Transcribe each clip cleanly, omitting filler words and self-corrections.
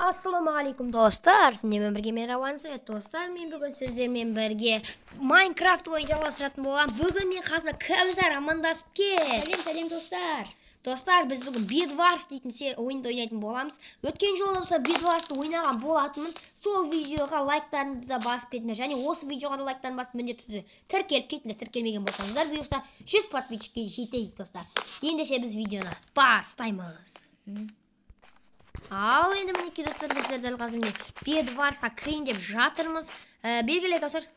Ассалаумағалейкум, достар! Сіздермен бірге мен, Рауан Сәт. Достар, мен бүгін сіздермен бірге Майнкрафт ойын жалғастыратын боламын. Бүгін мен қасымда Кәусар, амандасып кел. Сәлем, сәлем, достар. Достар, біз бүгін Bedwars дейтін ойынды ойнайтын боламыз. Өткен жолы, достар, Bedwars'ты ойнаған болатынмын. Сол видеоға лайктарыңызды да басып кетіңдер. Және осы видеоға да лайктарын басып, міндетті түрде тіркеліп кетіңдер. Тіркелмеген болсаңыздар, бұйырса, 100 подписчикке жетейік, достар. Ендеше біз видеоны бастаймыз. Ал енді, мінекей, достар, біздер дәл қазір міне Bedwarsқа кірейін деп жатырмыз. Белгілі, достар.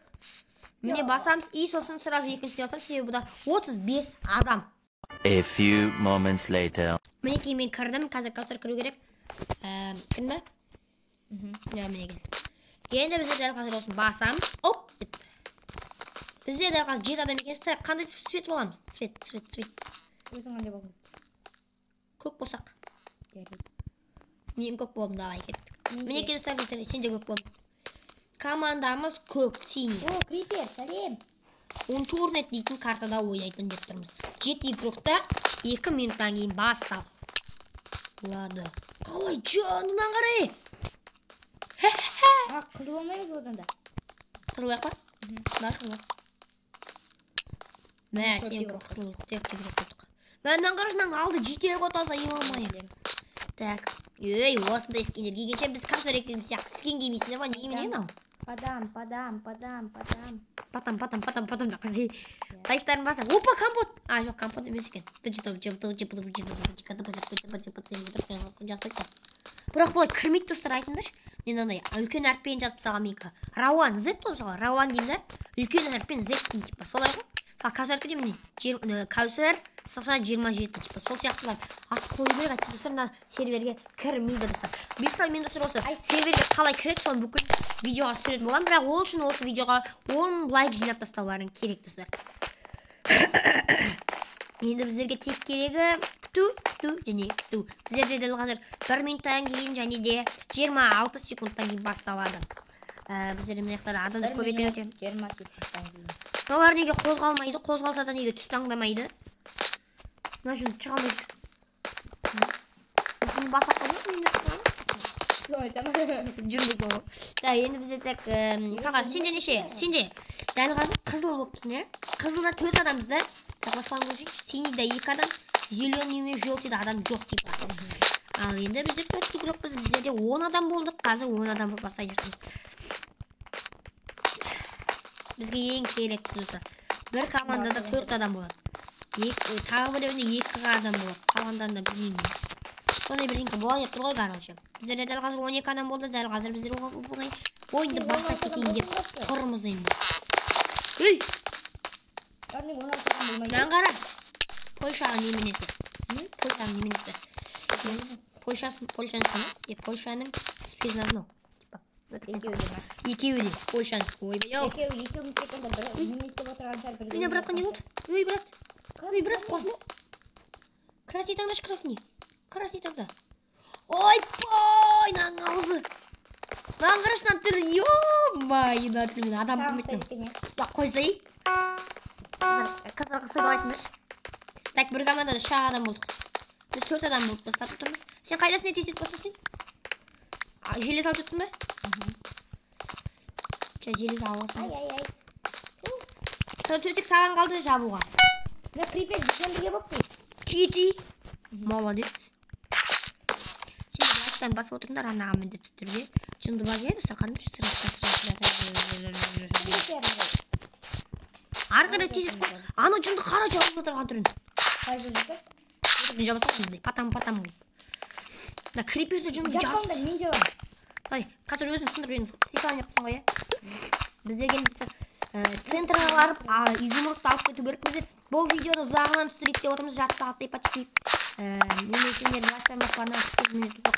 Міне, басамыз и сосын сразу екіншісіне басамыз, себебі бұда 35 адам. A few moments later. Мінекей, мен кірдім, қазір Кәусар кіру керек. Кірдің ба? Иә, мінекей. Енді біздер дәл қазір осыны басамыз. Оп деп. Бізде дәл қазір жеті адам екен. Так, қандай цвет боламыз? Цвет, цвет, цвет. Өзің қандай болғың? Көк болсақ. Жарайды. Мен көк болдым, давай, кеттік. Мен де. Мінекей, достар, біздер, сен де көк болдың. Командамыз көк, синий. О, крипер, сәлем. Unturned дейтін картада ойнайтын деп тұрмыз. Жеті игрокта, 2 минуттан кейін басталады. Қалай жанынан қарай? А, қызыл болмаймыз ба одан да? Қызыл болайық па? Давай, қызыл болайық. Мә, Төрт сен игрок. қызыл төрт игрок болдық. Мә, мынаны қарашы, мынаның алды жетер ғой таза, ё-моё. Так, ей, осындай скиндер кигенше, біз Кәусар екеуміз сияқты скин кимейсіңдер ма? Неге мынау? Падам, падам, падам, падам. Потом, потом, потом, потом да. Лайктарын баса. Опа, компот. А, жоқ, компот емес екен. Бірақ бұлай кірмейді, достар, айтыңдаршы. Мен андай үлкен әріппен жазып тастағанмын менікі. Рауан Z қой, мысалға, Рауан деймін да. Үлкен әріппен Z деймін, типа, солай ғой. Мысалы, Кәусардікі де міне, Кәусар сызықша 27, типа, сол сияқтылар ат қою керек, әйтпесе, достар, мына серверге кірмейді, достар. Бұйырса, мен, достар, осы серверге қалай кіреді, соны бүкіл видеоға түсіретін боламын. Бірақ ол үшін осы видеоға 10 лайк жинап тастауларың керек, достар. Енді біздерге тек керегі күту, күту және күту. Біздерде дәл қазір 1 минуттан кейін және де 26 секундтан кейін басталады. Біздерде мына жақтарда адамдар көп екен өте. 20 секундтан кейін. Мыналар неге қозғалмайды? Қозғалса да, неге түс таңдамайды? Мына жерде шыға алмай жүр. Өзің баса қойма, мен де қоямын. Соны айтамын. Жынды екен ғой. Так, енді бізде, так, мысалға, сенде неше? Сенде дәл қазір қызыл болып тұрсың, иә? Қызылда төрт адамбыз да. Так, басқаны көрсейікші. Синийда екі адам, зеленый мен желтыйда адам жоқ, типа. Ал енді бізде төрт игрокпыз. Біздерде 10 адам болдық. Қазір 10 адам болып бастайын жатырмыз. Бізге ең керекті, достар. Бір командада төрт адам болады. Екі, тағы біреуінде екі адам болады. Қалғандарында білмеймін. Сондай бірдеңке болады деп тұр ғой, короче. Біздерде дәл қазір 12 адам болды. Дәл қазір біздер оңай ойынды бастап кетейін деп тұрмыз енді. Ей, Яғни 16 адам болмайды. мынаны қара. Польшаның неменесі? Польшаның неменесі? Польшасы, Польшаның ма? Е, Польшаның спецназы мынау. Типа. Екеуі де ма? Екеуі де Польшаның. Ойбай ау. Екеуі екеуміз тек онда бір неме істеп отырған шығар бір. Міне, братқа не болды? Ей, брат. Ей, брат, қосма. Красный таңдашы, красный. Красный таңда. Ойбай, мынаның аузы. Мынаны қарашы, мынаның түрі. Ё-моё, мына түрімен адам Тағы кірмейді. ұқсайды екен, иә? Я, қойсай. Қызыл қысады айтыңдаршы. Так, бір командада үш ақ адам болдық. Біз төрт адам болып бастап тұрмыз. Сен қайдасың, не тез баста сен? А, желе салып жатырсың ба? Жа, желе салып Ай, жатырмын. ай, ай. Төсек саған қалды жабуға. Мына крипер бізбен бірге болыпты. Кити. Молодец. Сендер лайктан басып отырыңдар анаға міндетті түрде. Жынды бар, иә, достар, қараңдаршы. Крипер. Ары қарай тез қой. Ана жынды қара, жабылып отырған түрін. Қай жерде? Мен жаба саламын, потом, потом. Мына криперді жынды жас. Жаппаңдар, мен жабамын. Ай, қазір өзім сындырып, енді істей салайын деп тұрсың ғой, иә? Біздерге енді, достар, центрға барып, изумрудты алып кету керек біздер. Бұл видеоны ұзағынан түсірейік деп отырмыз, жарты сағаттай почти. Мен сендер лайктан басқаннан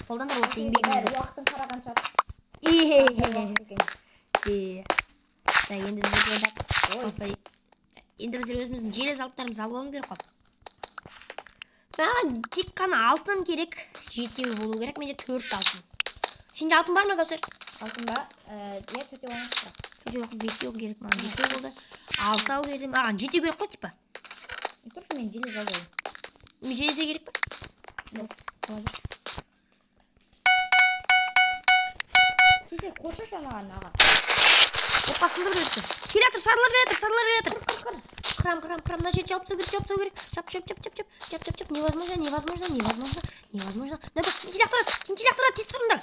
қолдандар осы Бәрі еңбегіңді. уақытын қараған шығар. Е. Так, енді біздерге так, осылай. Енді біздер өзіміздің желез заттарымызды алып алуымыз керек қой. Маған тек қана алтын керек, жетеу болу керек, менде төрт алтын. Сенде алтын бар ма, Кәусар? Алтын ба? Иә, төртеу алыңыз. Төртеу жоқ, бесеу керек маған. Бесеу болды. Алтау керек. Маған жетеу керек қой, типа. Тұршы, мен желез алайын. Железо керек па? Жоқ. Ладно. Қоршашы анаған, аға. Опа, сындырып жіберіпті. Келе жатыр, сарылар келе жатыр, сарылар келе жатыр. Қыр, қыр. Қырам, қырам, қырам. Мына жерді жауып тастау керек, жауып тастау керек. Жап, жап, жап, жап, жап, жап, жап, жап. Невозможно, невозможно, невозможно, невозможно. Мына бір тинти лақтырады, тинти лақтырады, тез тұрыңдар.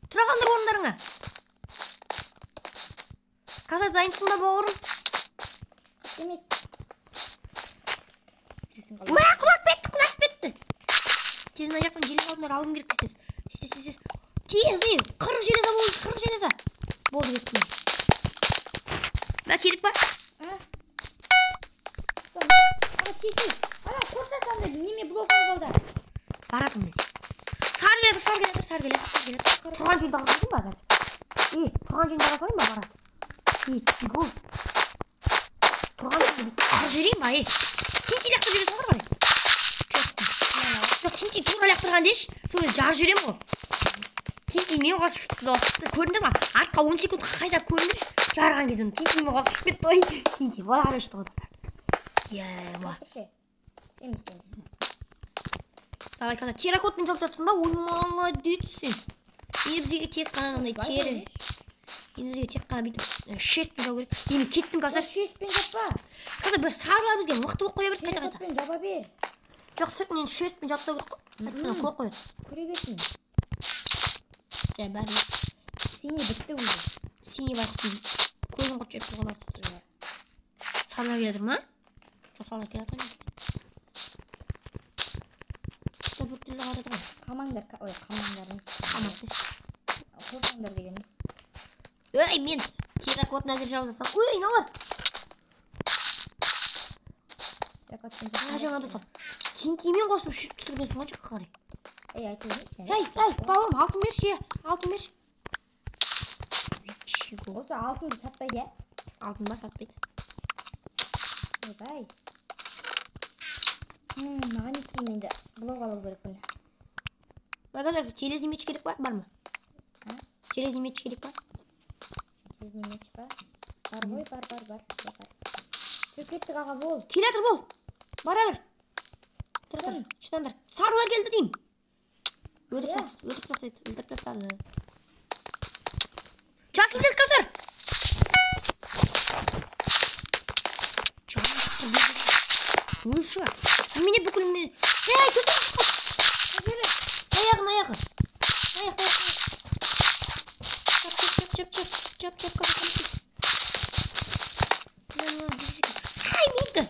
Тұра қалыңдар орындарыңа. Қазір дайынсың ба, бауырым? Қатты емес. Уа, құлап кетті, құлап кетті. Тез мына жақтан железо алыңдар, алуым керек тез. Тез, тез, тез, тез. Тез, ей, 40 железо болды, 40 железо. Болды, кеттім. Мә, керек па? А? Аға, тез, тез. Ана, қоршасы андай, неме блок алып алды. Баратырмын мен. Сары келе жатыр, сары келе жатыр, сары келе жатыр, сары келе жатыр. Тұрған жерді ала салайын ба қазір? Ей, тұрған жерді ала салайын ба, барат? Ей, чего? Тұрған жерді қырып жіберейін ба, ей? Тинти лақтырып жібересің ғой, қарай. Жоқ, жоқ, тинти тура лақтырған деші. Сол кезде жарып жіберемін ғой. Тинти мен қосып кетті ғой. Көрдіңдер ма? Артқа 10 секунд қайда көріндірші. Жарған кезде тинти мен қосып кетті ғой. Тинти былай қарай ұшты ғой, достар. Е, ма. Емес, емес. Давай, қазір терракотпен жауып жатсың ба? Ой, молодец сен. Енді бізге тек қана мынандай тері. Енді бізге тек қана бүйтіп шестпен жабу керек. Енді кеттім қазір. Шестпен жаппа. Қазір бір сарылар бізге мықты болып қоя берді қайта-қайта. Терракотпен жаба бер. Жоқ, сүртін енді шестпен жауып тастау керек қой. Әйтпесе көріп қояды. Көре берсін. Жай, бәрі. Синий бітті уже. Синий байқұстың көзін құрт жеп тұрған байқұс. Сарылар келе жатыр ма? Жоқ, сарылар келе жатқан жоқ. Что бір түрлі қарады ғой. Қамаңдар, ой, қамаңдар емес. Қамасын. Қоршаңдар деген. Ей, мен терракотын әзір жауып жатсам. Ой, мыналар. Терракотпен Ана жаңа достар. Тинтимен қосып шүп түсіргенсің ғой жаққа қарай. Ей, айтып берейінші. Ей, ей, бауырым, алтын берші, алтын берші. Чего? Осы алтынды сатпайды, ә? Алтын ба сатпайды? Ойбай. Маған не істеймін енді? Блок алу керекпін. Багаждар, железный меч керек па? Бар ма? А? Железный меч керек па? Железный меч па? Бар ғой, бар, бар, бар, бар. Жүр, кеттік, аға, бол. Келе жатыр, бол. Бара бер. Тұра тұр, шыдаңдар. Сарылар келді деймін. Өлтіріп өлтіріп тастайды, өлтіріп тастады. Жасыл келді, қазір. Өлші. Немене бүкіл мен... Ей, төсек қал. Аяғын, аяғы. Аяқ, аяқ, аяқ. Чап, чап, чап, чап, чап, чап, чап, чап. Ай, менікі.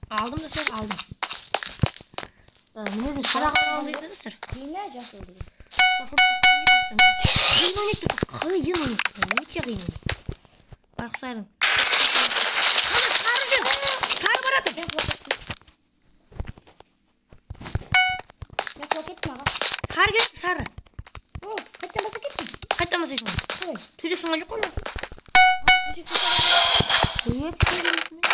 Алдым, достар, алдым. Міне өзім сабақ алғым келді, достар. Қиын ә, жасыл деген. Жасыл қиын ойнайды, достар. Қиын ойнайды. Өте қиын ойнайды. Байқұс айрың. Ана, сары жүр. Сары барады. Мен құлап кеттім, аға. Сары кетті, сары. О, қайтадан баса кеттім. Қайтадан баса кеттім. Қалай? Төсек сынған жоқ қой, мынасы. Төсек сынған. Ой, төсек сынған.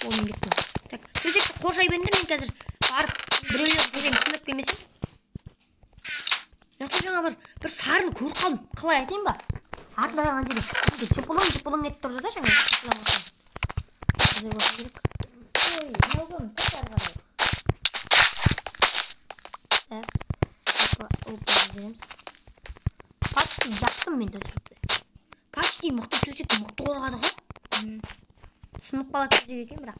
О, мен кеттім. Так, төсекті қоршай беріңдер, мен қазір барып біреулер төсегін сындырып келмесем. Мен жаңа бір сарыны көріп қалдым. Қалай айтайын ба? Артында ана жерде жыпылың жыпылың етіп тұрды да жаңа. Керек. Ой, мынау кім? Тұр ары қарай. Так. Опа, опа, жібереміз. Почти жаптым мен төсекті. Почти мықты төсекті мықты қорғады ғой. Сынып қалады төсек екен бірақ.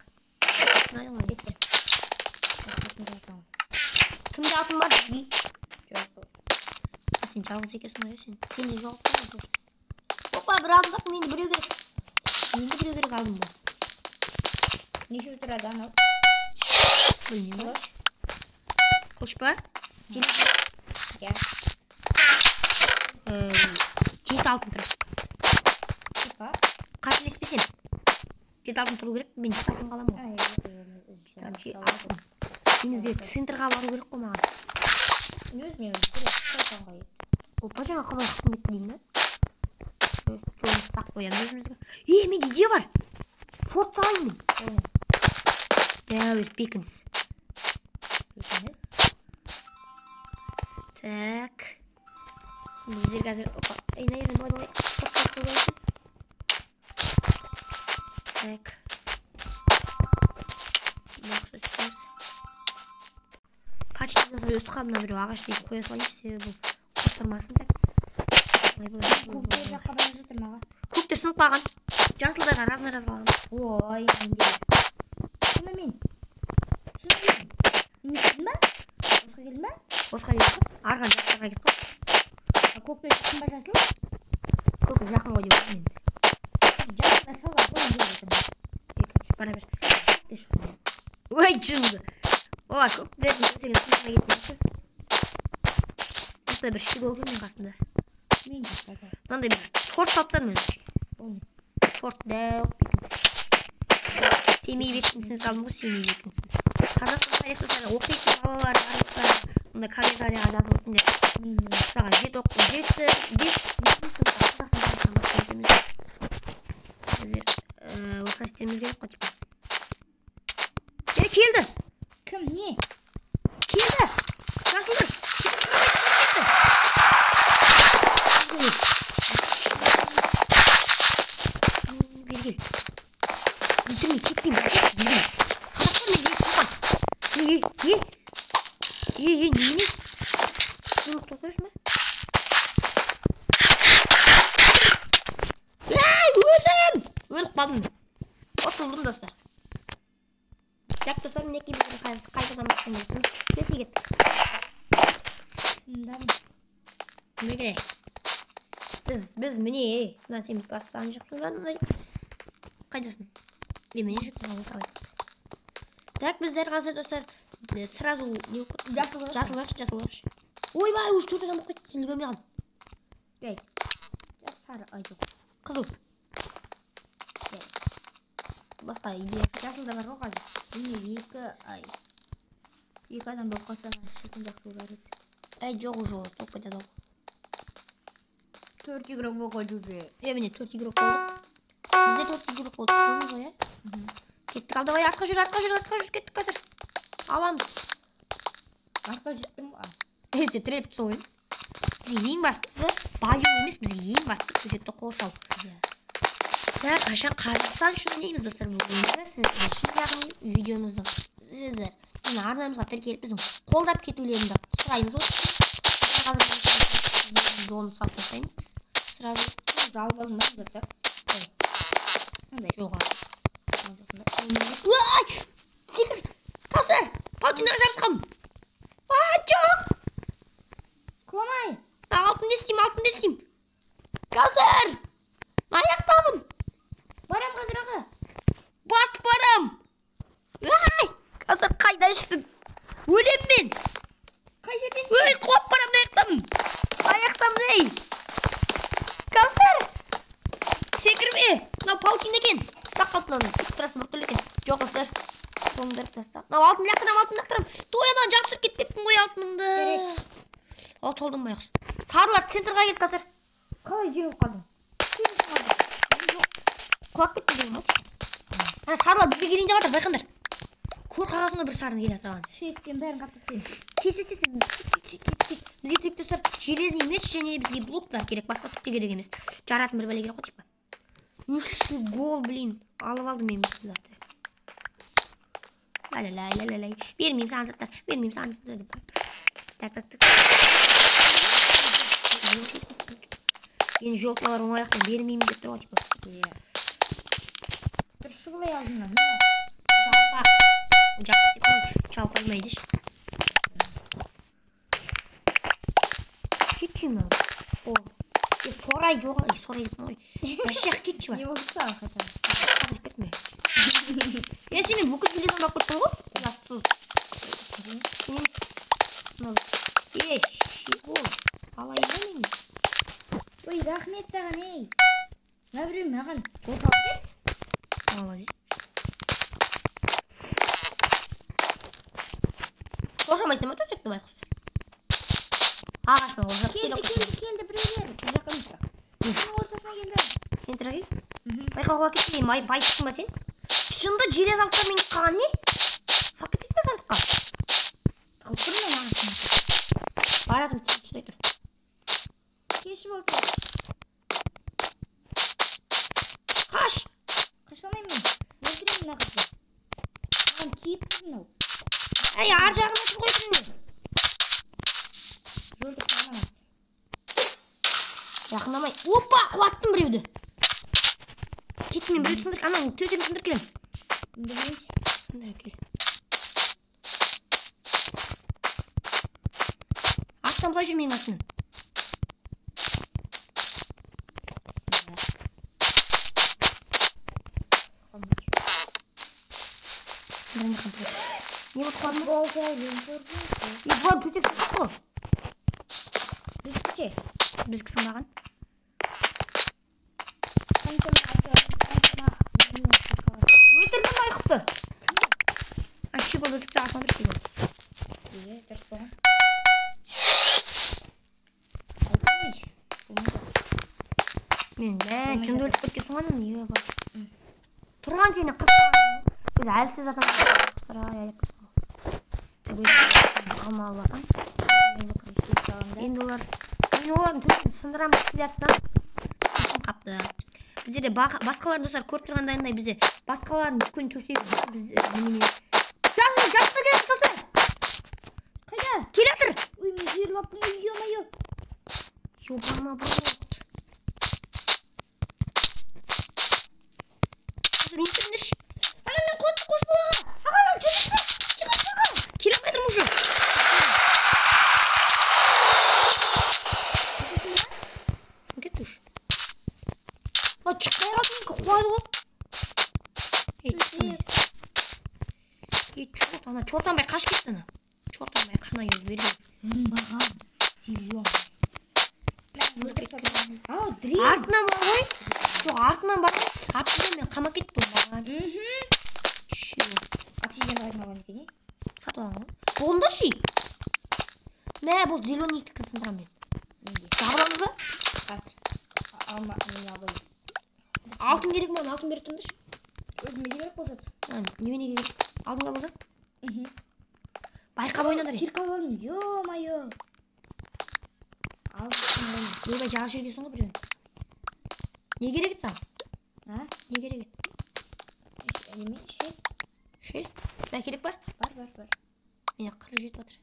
Мынай ғой, бетте. Кімде алтын бар? Жоқ. Сен жалғыз екенсің ғой, сен. Сен де жоғалттың ғой, точно. Опа, бір алтын таптым, енді біреу керек. Енді біреу керек, алдым ба. Неше тұрады анау? Білмеймін. Қылыш па? Иә. 7 алтын тұрады. Опа. Қателеспесем. 7 алтын тұру керек, мен 7 алтын қаламын ғой. Ай, 7 алтын. Мен өзі центрға бару керек қой маған. Өзіме өзі керек, қойған ғой. Опа, жаңа қалай қылып кетті деймін да. Өз жолымызды сақ қоямыз өзімізді. Е, менде идея бар. Форт салайын мен. Дәу өз бекініс. Бекініс. Так. Енді біздер қазір, опа, ей, наверное, былай, былай, форт салып қойып алайын. Так. Мақсат өстіміз. Почти өстіп қалды, мына біреу ағаш дейді, қоя салайыншы, себебі бұл тұрмасын. Так. Көктер жаққа бара жатырмын аға. Көктер сынып қалған. Жасылдарға разный қалған. Ой, менде. Сонда мен. Мен шықтым ба? Босқа келдім ба? Босқа келдім. Арған жастарға кетіп қалды. Көкте шықтым ба жасыл? Көк жақын ғой деп ойлаймын енді. Жасылдар салға қойын деп жатырмын. Екінші, бара бер. Көкте шықтым. Ой, жынды. Ола, көктердің төсегін сыныққа кетпейді. Осылай бір щегол жүр менің қасымда. Мен де қазір. Мынандай бір торт салып тастадым өзімше. Ол не? Торт дәу бекінісі. Семей бекінісін салдым ғой, Семей бекінісін. Қазақстан тарихты оқитын балалар бар болса, онда комментарияға жазып өтіңдер. Мен Мысалға, жеті оқу, жеті, бес, бесінші сыныпта Қазақстан тарихынан бастап өтеміз. Біздер осылай істеуіміз керек қой, типа. Е, келді! Кім, не? Келді! Жасылдар! Бері кел. Өлтірмей, кетпеймін, бері кел. Садақтар мен келіп тұрған. Е, е, е, немене? Сен ұқтап қоясың ба? Ай, өлдім! Өліп қалдым. Ұтылдым, достар. Так, достар, мінекей біз қайтадан бастаймыз. Келсе кеттік. Неге? Біз міне, мына сен бүйтіп бастаған жоқсың ба? Мындай. Қайдасың? Е, міне жүріп тұрған ғой, давай. Так, біздер қазір, достар, сразу не болып кетті? Жасыл қойшы. Жасыл қойшы, жасыл қойшы. Ойбай, уже төрт адам болып кетті, сен үлгермей қалдың. Ей. Жоқ, сары, ай, жоқ. Қызыл. Ей. Басқа идея. Жасыл да бар ғой қазір. Міне екі, ай. Екі адам болып қалса, шіркін жақсы болар еді. Әй, жоқ, уже ол, топ кетеді ол. Төрт игрок болып қойды уже. Е, міне төрт игрок болды. Бізде төрт игрок болды, көрдіңіз ғой, иә? Кеттік, ал давай, артқа жүр, артқа жүр, артқа жүр, кеттік қазір. Аламыз. Артқа жүріп тұрмын ғой. Е, сен тіреліп тұрсың ғой. Бізге ең бастысы баю емес, бізге ең бастысы төсекті қоршау. Иә. Так, қашан Қазақстан үшін ойнаймыз, достар, бұл ойынды. Сіздер үшін, яғни видеомызды сіздер біздің арнамызға тіркеліп, біздің қолдап кетулеріңді сұраймыз осы үшін. Қазір жолын салып тастайын. Сразу. Жалып алдым ба, достар? Ой. Қандай? Жоқ, а. Ой! Секір! Қазір! Паутинаға жабысып қалдым. А, жоқ! Құламай! Алтын не істеймін, алтын не істеймін? Қазір! Аяқтамын! Барам қазір, аға. Батып барам! Ай! Қазір қайда жүрсің? Өлем мен! Қай жердесің? Ой, құлап барам, аяқтамын! Аяқтамын, ей! Қазір! Секірме! Мынау паутина екен. Ұстап қалды мынаны. Текстурасы біртүрлі екен. Жоқ, достар. Тоңдырып таста. Мынау алтын лақтырамын, алтын лақтырамын. Той, ананы жапсырып кетпеппін ғой алтынымды. О, толдым байғұс. Сарылар центрға келді қазір. Қалай жеңіп қалдың? Жоқ. Құлап кетті деген ғой. Ана сарылар бізге келейін деп жатыр, байқаңдар. Көр қағазында бір сарыны келе жатыр. Шестен бәрін қаптап тастаймын. Тез, тез, тез, сөйт, сөйт, сөйт, сөйт. Бізге тек, достар, железный меч және бізге блоктар керек, басқа түк те керек емес. Жаратын бір бәле керек қой, типа. Үш гол, блин, алып алдым мен бұл затты. Ла-ла-ла-ла-ла-ла. Бермеймін саған заттар, бермеймін саған заттар деп. Так, так, так. Енді жолталар оңайлықпен бермеймін деп тұр ғой, типа. Иә. Тұр, шұғылай алдымнан. Жалпақ. Жалпақ деп қой, жалпақ алмайды ше. Кетші мынау. Сор. Е, сорай жоқ, е, сорай деп қой. Вообще кетші бар. Не болды саған қайтадан? Қағып кетме. Е, сен мен бүкіл железоны алып кеттің ғой? Ұятсыз. Сен емес. Мынау. Е, щегол. Алайын ба мен? Ой, рахмет саған, ей. Мына біреу маған от алып бер. Молодец. Қоршамайсың ба төсекті байғұс? Ағашпен қоршап Келді, келді, келді, біреулер. Біз жаққа емес бірақ. Оның ортасына келді. Центрге кел. Байқауға кетті, май байыпсың ба сен? Шынды железо алып мен қалған не? Салып кетпейсің ба сандыққа? Тығылып тұрмын мен ағаштың. Баратым, шыдай тұр. Кеш болды. Қаш! Қаша алмаймын мен. Өлтіремін мына қызды. Маған тиіп тұр мынау. Әй, ар жағында тұр ғой біреуі. Жолды қалған. Жақындамай. Опа, құлаттым біреуді. Кеттім мен біреуді сындырып, ананың төсегін сындырып келемін. Сындырып кел. Арттан былай жүр менің артымнан. Не болды, құлады ма? Е, бұлардың төсек сындырып қой. Біздікі ше? Біздікі сынбаған. Өлтірдім байқұсты. А, щегол өлтіріп тастаған бір щегол. Е, дұрыс болған. Ой, болмады. Мен, кімді өлтіріп кеткенсің ғой ананы, е, бар. Тұрған жеріне қырып тастаған. Өзі әлсіз адам. Құстар, ай, аяқ. Алма алып жатамын. Енді олар, мен олардың төсегін сындырамын, келе жатсам, қапты. Бізде де басқалар достар көріп тұрғандарындай бізде басқалардың бүкіл төсегі біз немене. Жасыл, жасыл келе жатыр достар. Қайда? Келе жатыр. Ой, мен жерлаппын ғой, ё-моё. Ёбана в рот. Қазір өлтіріңдерші. Ана мен қотты қош балаға. Аға, мен төсекті. Шығар, шығар. Келе алмай тұрмын уже. Кетті уже. О, шықпай қалды менікі, қуады ғой. Ей, шықпай. Ей, чорт, ана чортанбай қашып кетті ана. Чортанбай қана берген. Оңбаған. Сүйем. Ау, дрин. Артынан бар ғой. Жоқ, артынан бар ғой. Обсидианмен қамап кетті оңбаған. Шеу. Обсидиан қайдан алған екен, е? Сатып алған ғой. Болыңдаршы. Мә, бұл зеленый сындырамын мен. Менде. Жабыламыз ба? Қазір. Алма, мен албаймын. Алтын керек маған, алтын беріп тұрыңдаршы. Өзіме де керек болып жатыр. А, немене керек? Алдыңға болды? Байқап ойнаңдар. Кирка алып алдым, ё-моё. Алып алдым. Ойбай, жарып жібергенсің ғой біреуін. Не керек еді саған? А? Не керек еді? Неме? 6. 6? Мә, керек па? Бар, бар, бар. Міне 40 жетіп жатыр.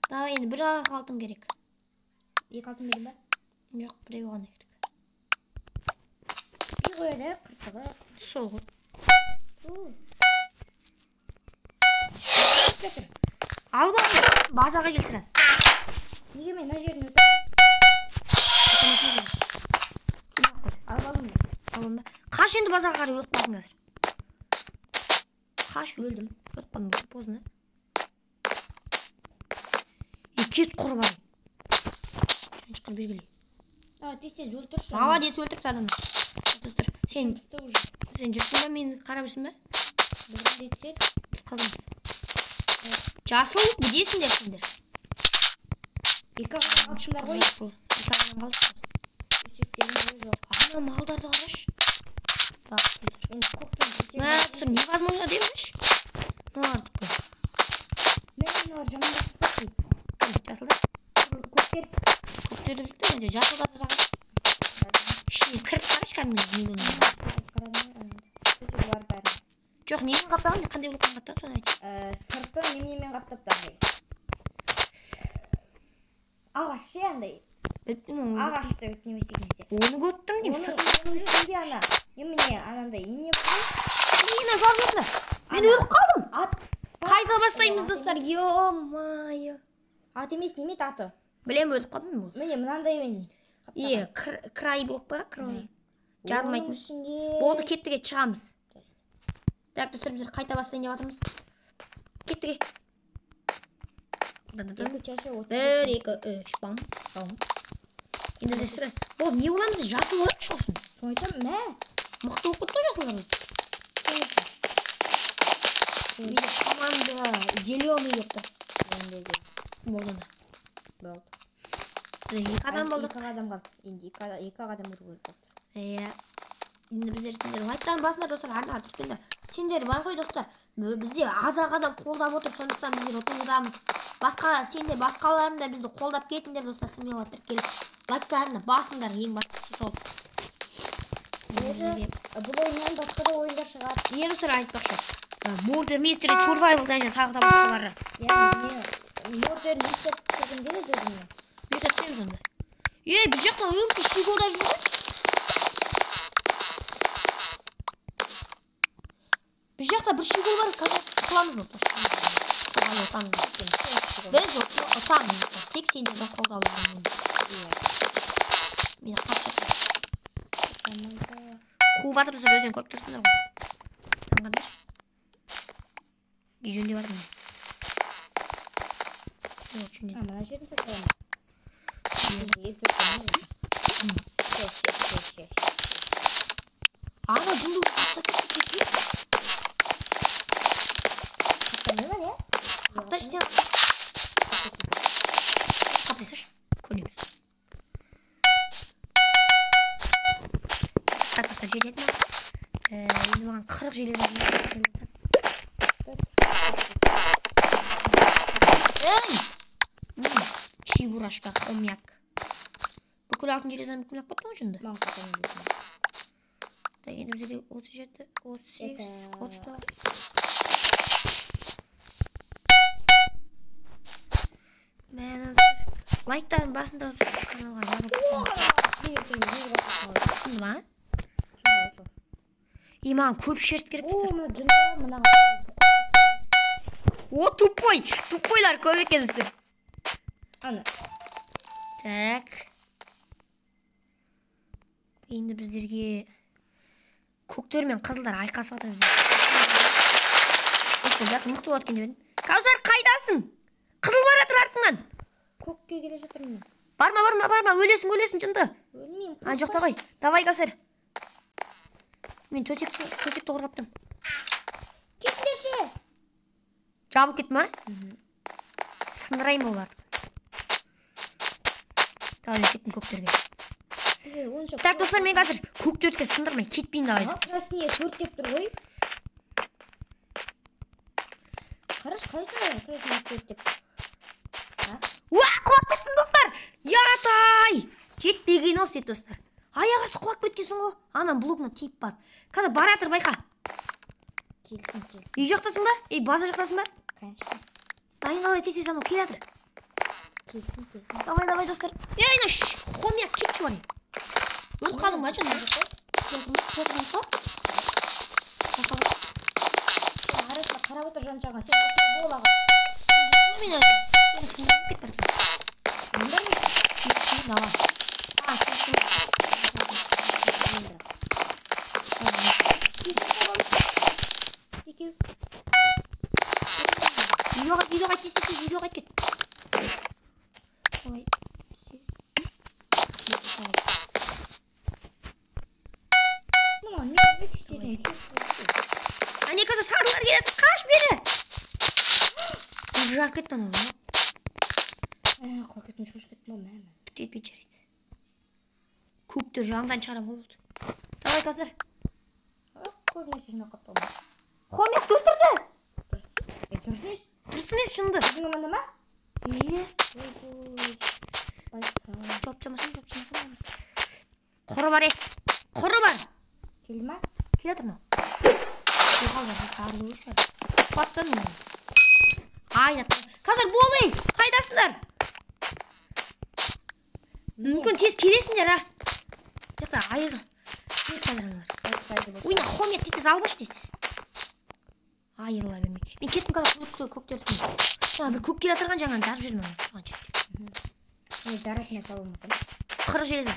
Давай енді бір ақ алтын керек. 2 алтын берейін ба? Жоқ, біреу ғана керек. Үй қояды, қырсығы. Сол ғой. Жатыр. Алып ал, базарға кел сразу. Неге мен мына жерін өтіп? Алып алдым мен. Алып ба? Қаш енді базарға қарай, өліп қалдың қазір. Қаш, Өлдім. Өліп қалдым, поздно. Е, кет құр бар. Шаншқыр бергіле. А, тез-тез өлтірші. Молодец, өлтіріп тастадым. Достар, сен Пісті уже. Сен жүрсің ба, мені қарап жүрсің ба? Бір рет түседі. Біз қызымыз. Жасыл, где сіңдер сендер? Екі ақ алтындар ғой. Жасыл. Екі адам қалды. Төсектерің жоқ. Ана малдарды қарашы. Так, Енді көктің төсегі. Мә, достар, невозможно деймінші. Мыналардікі. Мә, мыналар жамандап кетті. Кім, жасылдар? Көктер. Көктерді біліп тұрмын, енді жасылдарды да қарашы. Ішіне кіріп қарашы кәдімгі немен. Төсегі бар бәрі. Жоқ, немен қаптаған, қандай блокпен қаптаған, соны айт. Сырты неменемен қаптапты андай. Ағаш ше андай. Біліп тұрмын, оны. Ағашты немесе кезде. Оны көріп тұрмын деймін, Оның сырты. оның ішінде ана. Немене анандай не бар? Мені жарып жатыр. Мен Ана. өліп қалдым. Ат. Қайта бастаймыз, достар. Ё-моё. Ат емес, неме еді аты? Білем, өліп қалдым бұл. Міне мынандаймен. Е, край блок па? Край. Жарылмайтын. Оның ішінде. Болды, кеттік, ет, шығамыз. Так, достар, біздер қайта бастайын деп жатырмыз. Кеттік. Екі чаша отыз. 1, 2, 3, бам, бам. Енді достар, болды, не боламыз? Жасыл болайықшы құрсын. Соны айтамын, мә. Мықты болып кетті ғой жасылдар өзі. Менде команда зеленый деп тұр. Енді де. Болды онда. Болды. Біз екі адам болдық. Екі адам қалды. Енді екі адам ұру керек болып тұр. Иә. Енді біздер сендер лайктарын басыңдар, достар, арнаға тіркеліңдер. Сендер бар ғой, достар. Бізде аз-ақ адам қолдап отыр, сондықтан біздер ұтылудамыз. Басқа сендер басқаларын да бізді қолдап кетіңдер, достар, смело тіркеліп. Лайктарыңды басыңдар, ең бастысы сол. Негізі, бұл ойыннан басқа да ойындар шығады. Иә, достар, айтпақшы. Murder Mystery Survival Dungeon тағы да басқалары. Яғни, Murder Mystery түсіргім келеді өзіме. Бұйырса түсеміз онда. Ей, біз жақтан өңкей щеголдар жүр ғой. Біз жақта бір щегол бар, қазір құтыламыз ба? Жоқ, әлі ұтамыз. Біз ұтамыз. Тек сендердің қолдауларыңмен. Мені қатты қуып жатыр достар, өздерің көріп тұрсыңдар ғой. Таңғандар. Үй жөндеп жатырмын. Жоқ, жөндеп. Мына жерін сатып аламын. Ана жынды тастап кетті. Қапташы сен. Қаптайсайшы. Көнеміз. Так, достар, жетеді ма? Енді маған 40 железо. Ей! Чебурашка, хомяк. Бүкіл алтын железоны бүкіл алып кеттің ғой жынды. Маған қайтадан келсін. Так, енді бізде 37, 38, 39. Мен лайктарын басында каналға жазылып кетіңдер. Ма? И маған көп шерсть керек достар. О, тупой! Тупойлар көп екен достар. Ана. Так. Енді біздерге көктер мен қызылдар айқасып жатыр бізде. Осы жасыл мықты болады екен деп едім. Кәусар, қайдасың? Қызыл бар жатыр артыңнан. Көкке келе жатырмын мен. Барма, барма, барма, өлесің, өлесің, жынды. Өлмеймін. А, жоқ, давай. Давай, Кәусар. Мен төсекті қорғап тұрмын. Кетіңдерші. Жабылып кетті ма? Сындырайын ба оларды? Давай, мен кеттім көктерге. Так, достар, мен қазір көктерді сындырмай кетпеймін, давай. Красный 4 деп тұр ғой. Қарашы, қалай красный 4 деп. Уа, құлап кеттім, достар. Ятай! Жетпеген осы еді, достар. Аяқ асты құлап кеткенсің ғой. Анам блогына тиіп барып. Қазір бара жатыр, байқа. Келсін, келсін. Үй жақтасың ба? Ей, база жақтасың ба? Конечно. Дайындала, тез тез, анау келе жатыр. Келсін, келсін. Давай, давай, достар. Ей, ана хомяк кетші бар. Өліп қалдың ба, жаным? Сен арасында қарап отыр жан жағыңа. Сен осылай бол аға. Мен кет бар. Давай. Үйге қайт, тез, тез, үйге қайт кет. Давай. Әне, қазір сарылар келеді, қаш бері. Жарып кетті анау. Құлап кеттім, шошып кеттім ғой, мә. Түк те етпейді, жарайды. Көктер жағымдан шығарам ғой болды. Давай, қазір. Көп нәрсе жинап қалыпты ғой. Хомякты өлтірді. Дұрыс емес. Дұрыс емес, шынды. Біздің команда ма? Е. Жауап тастамасам, жауап тастамасам. Құры бар, е. Құры бар. Келді ма? Келе жатыр мынау. Құлаттым. Ай, қазір бол, ей, қайдасыңдар? Мүмкін тез келесіңдер, а? Жақта айыр. Қазір аналар. Ой, мына хомяк тез тез алып аш, тез тез. Айырыла бермей. Мен кеттім қазір көктерді. Жаңа бір көк келе жатырған жаңаны жарып жібердім ана тұрған жерде. Мен жаратын нәрсе алмасам. 40 железо.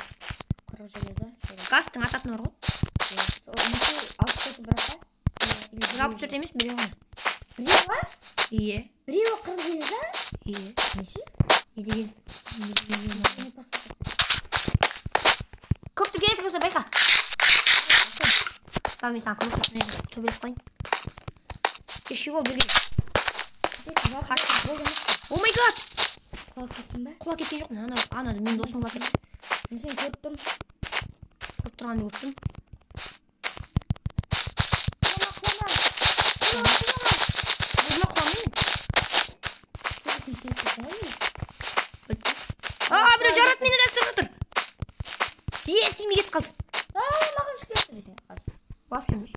40 железо. Газтың ататыны бар ғой. Неше 64 бірақ па? 64 емес, біреу ғана. Біреу ма? Иә. Біреуі 40 железо? Иә. Неше? Не деген? Не деген? Көкті келеді болса байқа. Давай мен саған көмектесейін, төбелесіп қояйын. Кешегі бірге. О май гад! Құлап кеттің бе? Құлап кеткен жоқпын. Ана, ана менің досым құлап кетті. Мен сені көріп тұрмын. Көріп тұрғанды көріп тұрмын. Құлама, құлама. Құлама, құлама. Өзіме құламаймын. А, біреу жарады мені дәстүр тұр. Е, тимей кетіп қалды. А, маған түсіп кетті дейді. Вообще емес.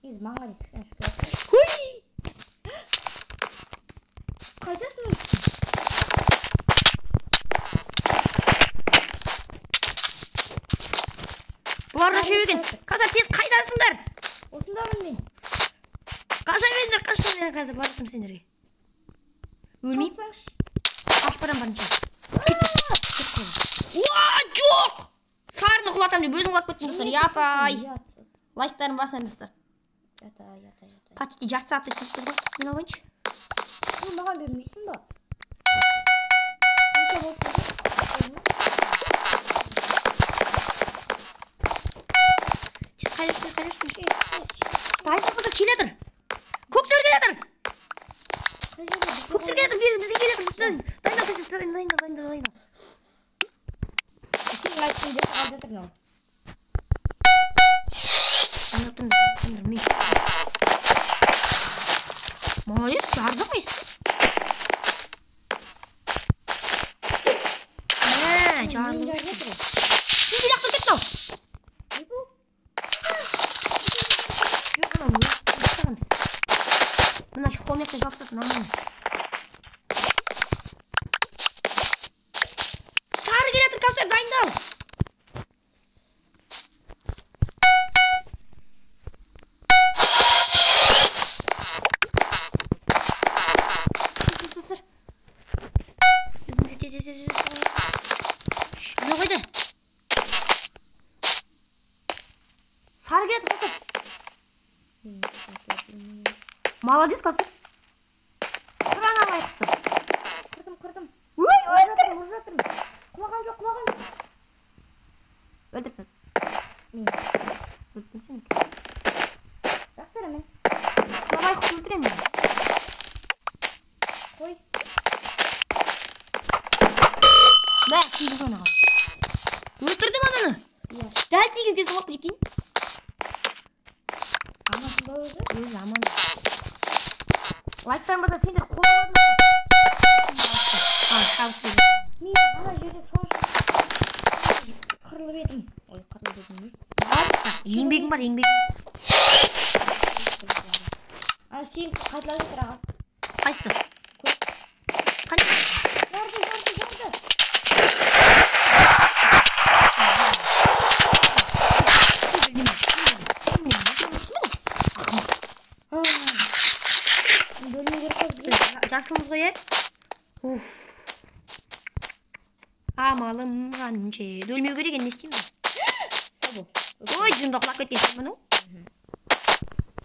Негізі маған кішкене түсіп кетті. Хуй! Қайдасың? Бұлар да үшеу екен. Қазір тез қайдасыңдар? Осындамын мен. Қаша беріңдер, қаша беріңдер, қазір барып сендерге. Өлмеймін. Қашып барамын барынша. Уа, жоқ! Сарыны құлатамын деп өзім құлап кеттім, достар. Япай. Лайктарын басыңдар, достар. Почти жарты сағаттай түсіп тұр ғой. Мен алайыншы. Маған бермейсің ба? Қанша болып тұр? Тез қайдасың, қайдасың? Дайын болса келе жатыр. Көктер келе жатыр. Көктер келе жатыр, бізге келе жатыр. Дайындал, тез, дайындал, дайындал, дайындал. Сенің айтқың деп алып жатыр мынау. Молодец, жарды қайсы? Мә, жарды. Кімді лақтырып кетті ау? Жоқ, анау лақтырамыз. Мына хомякты жауып тастады, нормально. Сары келе жатыр, Кәусар, дайындал. Жоқ еді. Сары келе жатыр. Молодец, Кәусар. Қыр ана байқұсты. Қырдым, қырдым. Ой, өлтір. Ұрып жатырмын. Құлаған жоқ, құлаған жоқ. Өлтіріп тастады. Мен. Өлтірдім сені. Лақтырамын. Мына байқұсты өлтіремін мен. Қой. Мә, тигіз онаға. Өлтірдім ананы. Иә. Дәл тигізген соң, прикинь. Амансың ба өзі? Өзі аман. Лайктарын баса, сендер қолдадыңдар. А, шабыт берді. Мен ана жерде сонша қырылып едім. Ой, қырылып едім емес. Еңбегің бар, еңбегің. Ана сенікі қайталап жатыр аға. Қайсысы? Қандай? Жарды, жарды, жарды. Бөлмеу керек қой бізге. Жасылмыз ғой, ә? Уф. Амалым қанша. Өлмеу керек енді, не істеймін? Сау бол. Ой, жынды құлап кеткен сен мынау.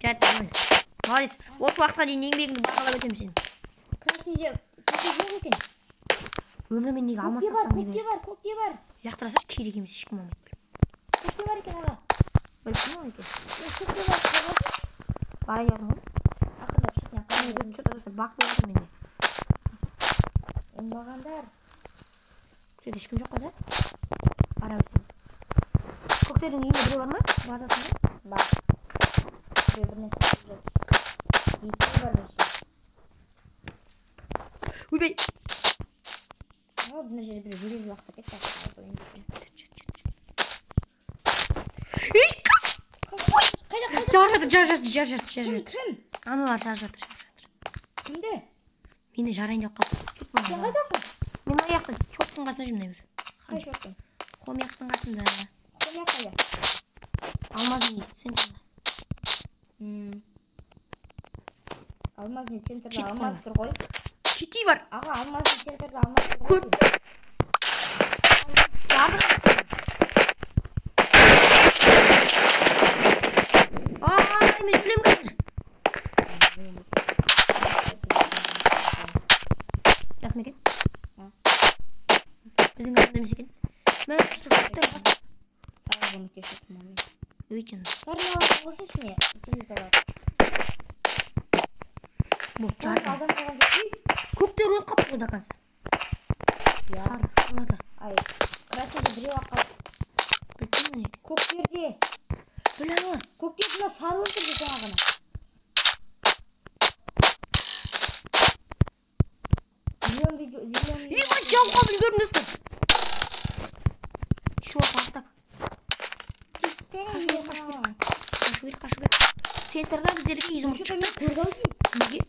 Жарайды, молодец. Осы уақытқа дейін еңбегіңді бағалап өтемін сені. Красныйде көке жоқ екен. Өмірмен неге алмас Көкке бар, тапсам неге көкке бар, көкке бар. Лақтыра салшы, керек емес, ешкім алмайды. Көкке бар екен аға. Біліп тұрмын ғой екен. Көкке бар, көкке бар. Бара бердім ғой. Ақырындап шетінен Мен что-то достар, бак болып жатыр менде. Оңбағандар. Көктерде ешкім жоқ қой да? Бара берсем. Көктердің үйінде біреу бар ма? Базасында? Бар. Біреу бір нәрсе істеп жатыр. Екеуі бар вообще. Ойбай. О, мына жерде біреу железо лақтырып кетті. Ей, қаш! Қайда, қайда? Жар жатыр, жар жатыр, жар жатыр, жар Кім, жатыр. кім? Аналар жар жатыр, жар жатыр. Кімді? Мені жарайын деп қалды. Сен қайдасың? Мен ана жақта чоптың қасында жүрмін мына бір. Қай шорттың? Хомяктың қасында. Хомяк қайда? Алмазный центрда. Алмазный центрда Кетіп алмаз қалды. тұр ғой. Кетей бар. Аға, алмазный центрда алмаз тұр ғой. Көп. Жарды. Ай, мен өлемін қазір. Жас ма екен? Біздің команда емес екен. Мә, көктер бас. Саған көмектесіп тұрмын мен. Өй, жаным. Сарыны алатын болса ішіне, железо алады. Бұл Сарыны жарды. адам қалған жоқ. Үй! Көктер өліп қалыпты ғой до конца. Иә. Сары, салады. Ай, красныйда біреу ақ қалды. Білдім ғой неге. Көктерде. Бля, ана. Көктерде мына сары өлтірді жаңа ғана. Зеленый, зеленый. Ей, мать, жауға үлгердім достар. Шор бастап. Қашу керек, қашу керек. Центрда біздерге изумруд Что-то шықты. мен көрді ау деймін. Неге?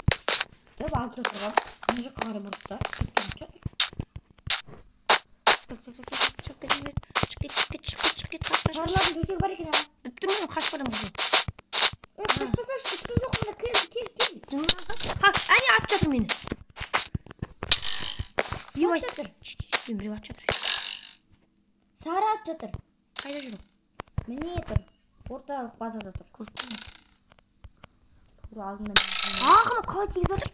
Деп алып тұр ғой. Мына жаққа қарай бұрды да. Кеткен жатыр. Так, так, так, так, шығып кет, шығып кет, шығып кет, шығып кет, шығып кет, қаш, қаш, Сарылардың төсегі бар екен аға. Біліп тұрмын ғой, қашып барамын қызыл. Қашпасаңшы, ешкім жоқ мында. Кел, кел, кел. Әне атып жатыр мені. Ат жатыр. Мен біреу атып жатыр. Сары ат жатыр. Қайда жүр ол? Міне тұр. Орталық базада тұр. Көріп тұрмын. Тура алдында. Ағыны қалай тигізіп жатыр?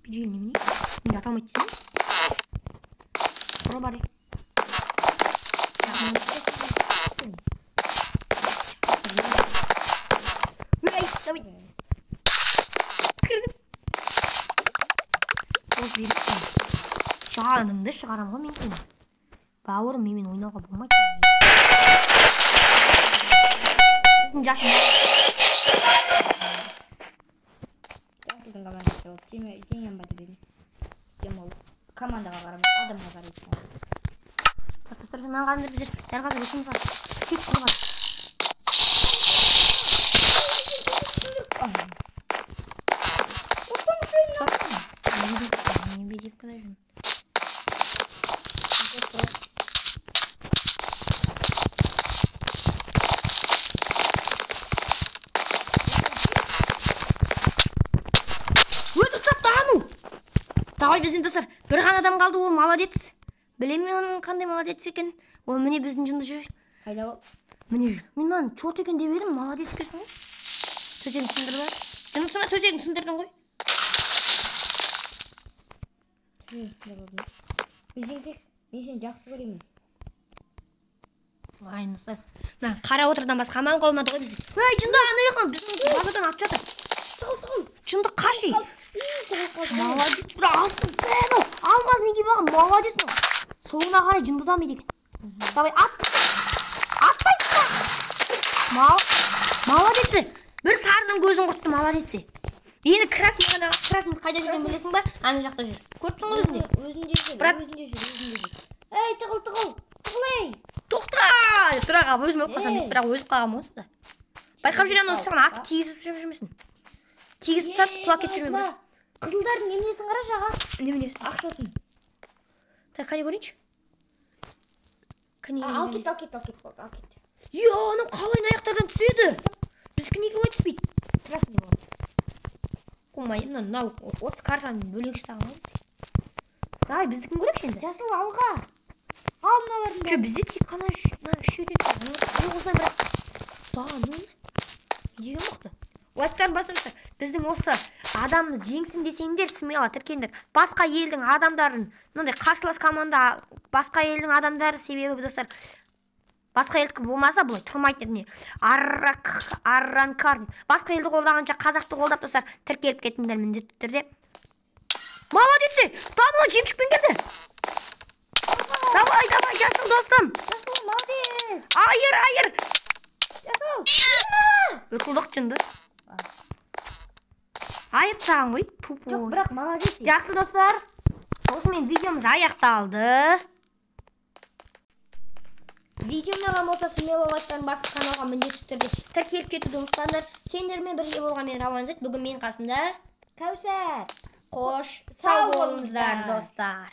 Бүйдегел немене? Неге ата алмайды дейсің бе? Ұра бар. Ой, давай. Кірдім. Ол беріп. Жаныңды шығарам ғой мен сені. Бауырым, менімен ойнауға болмайды. Біздің жасым. Жасылдың командасы болып жеңем ба деп едім. Жем ол командаға қарамай, адамға қарайды. Так, достар, мынаны қараңдар, біздер дәл қазір өзіміз кет құрған. Давай біздің достар, бір ғана адам қалды, ол молодец. Білемін мен оның қандай молодец екен. Ол міне біздің жынды жүр. Қайда ол? Міне жүр. Мен мынаны чорт екен деп едім, молодец екенсің ғой. Төсегін сындырып алды. Жындысың ба, төсегін сындырдың ғой. Біз жеңсек, мен сені жақсы көремін. Ай, достар. Мына қара отырдан басқа аман қалмады ғой бізде. Ей, жынды, ана жақтан біздің базадан атып жатыр. Тығыл, тығыл. Жынды қаш ей. Тығыл. Молодец, бірақ астын бәрі алмаз неге барған, молодец мынау. Соңына қарай жынды дамиды екен. Давай, ат. Атпайсың ба? Молодец. Бір сарының көзін құртты, молодец. Енді красный ғана, красный қайда жүргенін білесің ба? Ана жақта жүр. Көріп тұрсың ғой өзінде. Өзінде жүр, Брат. өзінде жүр, өзінде жүр. Ей, тығыл, тығыл. Тығыл, ей. Тоқта! Деп тұра қалып, өзім өліп қалсам деп, бірақ өліп қалғанмын ғой сонда. Байқап жүр, анау саған атып тигізіп жүрмесін. Тигізіп тастап құлап кетіп жүрме бірақ. Қызылдардың неменесін қарашы аға? Неменесін? Ақшасын. Так, қане көрейінші. Қане, Ал қане, кет, ал кет, ал кет, ал кет. Е, анау қалай аяқтардан түседі? Біздікі неге олай түспейді? Красный болады. Қумай, мынау осы картаны бөлек ұстаған ғой. Давай, біздікін көрейікші енді. Жасыл алға. Ал мыналардың Жоқ, бәрін. бізде тек қана мына үшеу де тұр. Ой, осылай бірақ. Да, ну, не деген мықты. Лайктарын басыңыздар. Біздің осы адамымыз жеңсін десеңдер, смело тіркеңдер. Басқа елдің адамдарын, мынандай қарсылас команда, басқа елдің адамдары, себебі достар, басқа елдікі болмаса бұлай тұрмайтын еді не. Арранкар. Басқа елді қолдағанша қазақты қолдап достар, тіркеліп кетіңдер міндетті түрде. Молодец! Там ол жемшікпен келді. Давай, давай, жасыл достым. Жасыл, молодец. Айыр, айыр. Жасыл. Ұтылдық жынды. Айып саған ғой, тупой. Жоқ, бірақ молодец. Жақсы достар, осымен видеомыз аяқталды. Видео ұнаған болса, смело лайктан басып каналға міндетті түрде тіркеліп кетуді ұмытпаңдар. Сендермен бірге болған мен Рауан Зет. Бүгін менің қасымда Кәусар. Қош, Сау сау болыңыздар болыңыздар. достар.